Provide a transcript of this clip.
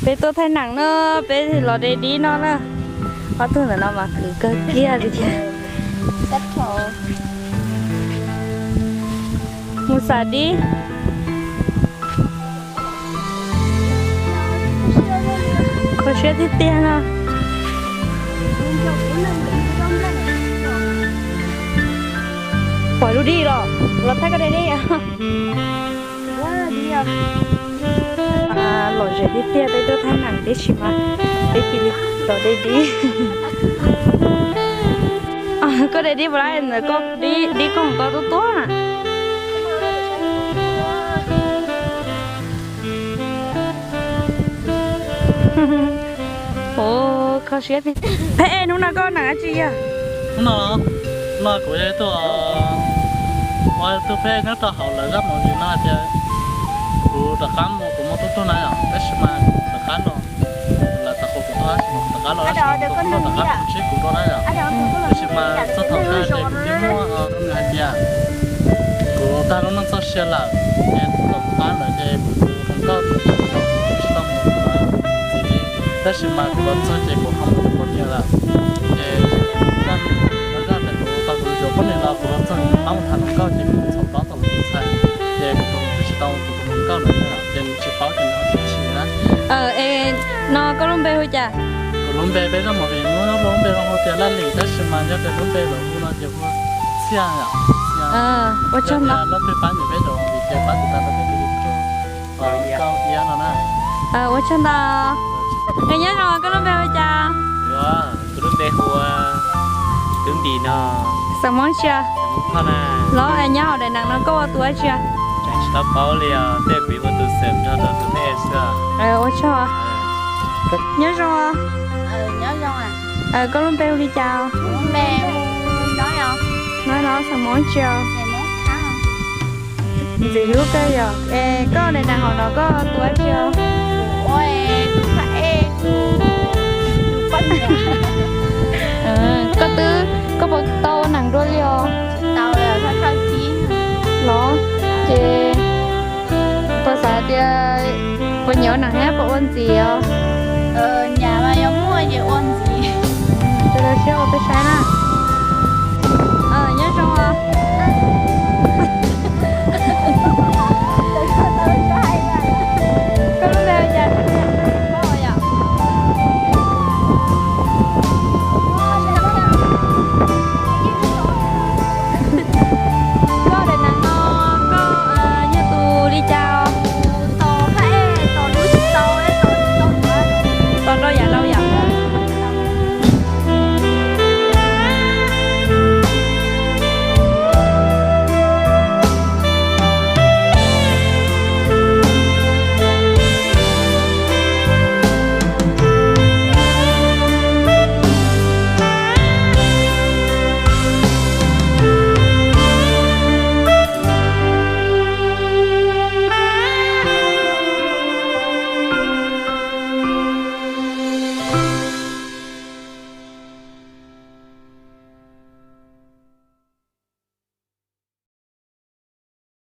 Peb tuaj thaij neem no, peb los de dib no na. Ob tug ntawm no mas khwv kawg kiag li thiab. Mus xav dib. Kho siab tiag tiag no. Pom lub dib los, los thaij koj de dib. Lom zem tiag tiag, peb tuaj thaij neem tib si mas peb cia li los de dib. Koj de dib puas lab ntawm koj, dib koj hov koj tuaj tuaj na. Ua kho siab tiag. Peb, hnub no koj neem dab tsi yog? Hnub no, no kuv yog ib tug, ua tus peb nyob rau hauv lawv zaj movie no hais tias kuv rov qab mus, kuv mus tuaj tuaj na yom, tab sis mas kuv rov qab los, lawv tau hu kuv tuaj tab sis mas kuv rov qab los tab sis mas kuv tuaj rov qab kuv tsis kuv tuaj na yom. Tab sis mas txog thaum kawg ces kuv twb muab rau nws hais tias kuv tag lub neej txoj sia lawm, ces thaum kuv qab lawm ces kuv hu nkauj ces kuv tsis tau mus ntxiv li, tab sis mas kuv los txog ces kuv ho mus yuav poj niam lawm. Ces zaj, zaj tias kuv tau kuv yuav poj niam los kuv los txog kuv pab mus tham hluas nkauj ces kuv txhaum plaub tau kuv tus ntxhais, ces kuv tus, kuv tsis tau kuv tus hluas nkauj lawm, ces nws tsis paub ces nws ho tsis chim na. Es no koj lub npe hu cas? Kuv lub npe, peb zaj movie muab lub npe zoo hu tias Laj Lim, tab sis mas yog tias lub npe lawv hu no ces hu Txhiaj yom. Ua tsaug ntau. Leej twg pab nyiam peb zaj movie ces pab tiv tas rau peb tus YouTube Nkauj Iab no na. Ua tsaug ntau. Es nyob zoo, koj lub npe hu cas? Kuv lub npe hu ua Tub Npis no. Xeem Hmoob tsi? Los es nyob hauv daim neeg no koj ua tus dab tsi? Tseem tsis tau paub li os, tej kuv ua tus xeem nrog rau tus peb xwb. Ua tsaug. Nyob zoo. Koj lub npe hu li cas? Noj no xeem Hmoob tsi? Ntxim hlub kawg yom. Es koj daim neeg hauv no koj ua tus dab tsi? Koj twb, koj puas tau ua neeg dua li os? Los ces puas xav tias puas nyiam ua neeg thiab puas ua ntxiv os? Nyiam mas yog muaj ces ua ntxiv. Ces los sib ua peb saib na. Nyob zoo os.